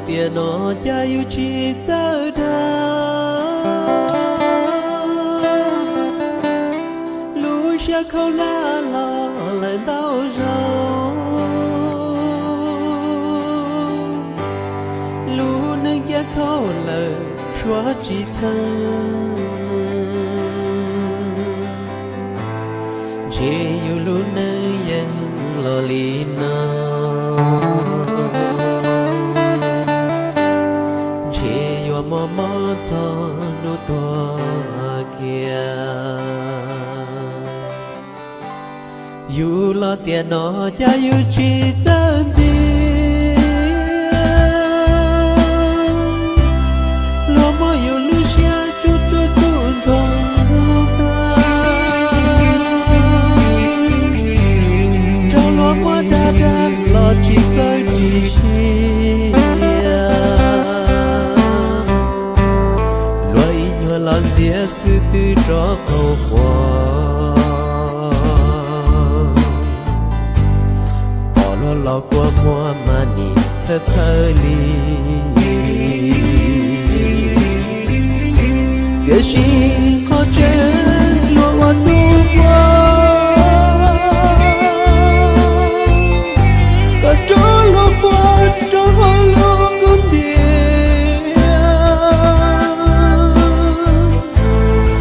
Tiam no cas yus tsis txawj dag, lub siab khaub hlab los lawm ntau zaus, lub neej cia khaub lawm suav tsis txheeb. Ntshe yus lub neej yeej los li no, ntshe yuav mob mob txog hnub tuag kiag. Yus los tiam no cas yus tsis txawj ntxias, luag muab yus lub siab tsuj tsuj tsuj ntxhov tag, raug luag muab dag dag los tsis txawj ris siab. Luag ib nyuag los ntxias xwb twb rov qaug quas, pom luag los kua muag mas nim txhawj txhawj li. Tiam sis qhov tseeb luag ua txuj ua, kom rov luag quaj rau hauv lub xub ntiag.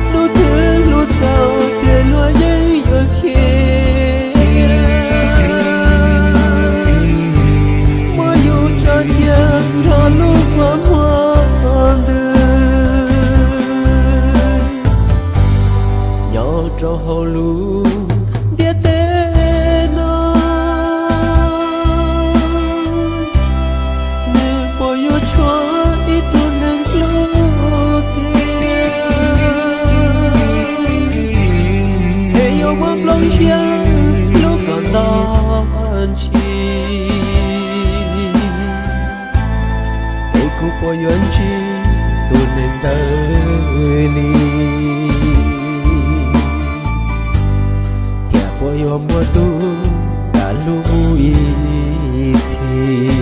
Hnub twg hlub txaus ces luag yeej yuav khiav, muab yus tso cia nrog lub kua muag ntws, nyob rau hauv lub ntiaj teb no. Nws puas yuav tshuav ib tug neeg hlub tiag, es yuav muab nplooj siab hlub kom nto ntshis, es kuv puas yuav ntsib tus neeg ntawd li? Thiab puas yuav muaj tus kam hlub mus ib txhis?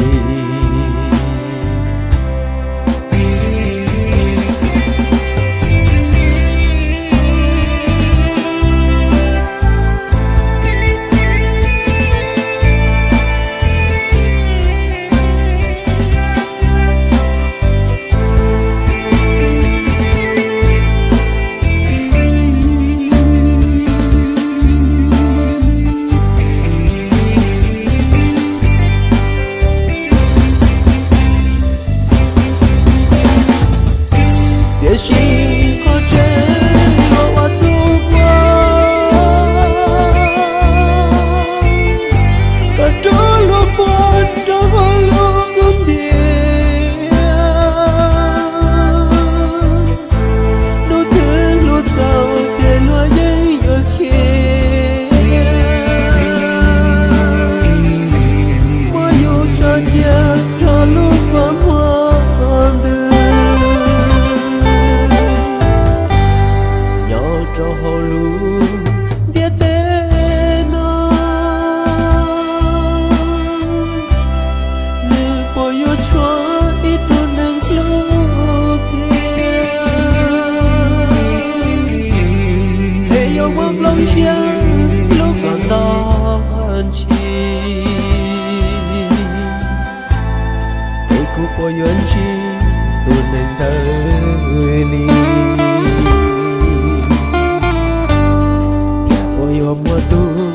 Tiam sis qhov tseeb luag ua txuj ua, kom rov luag quaj rau hauv lub xub ntiag. Hnub twg hlub txaus ces luag yeej yuav khiav, muab yus tso cia nrog lub kua muag ntws, nyob rau hauv lub ntiaj teb no. Nws puas yuav tshuav ib tug neeg hlub tiag, es yuav muab nplooj siab hlub kom nto ntshis, es kuv puas yuav ntsib tus neeg ntawd li? Thiab puas yuav muaj tus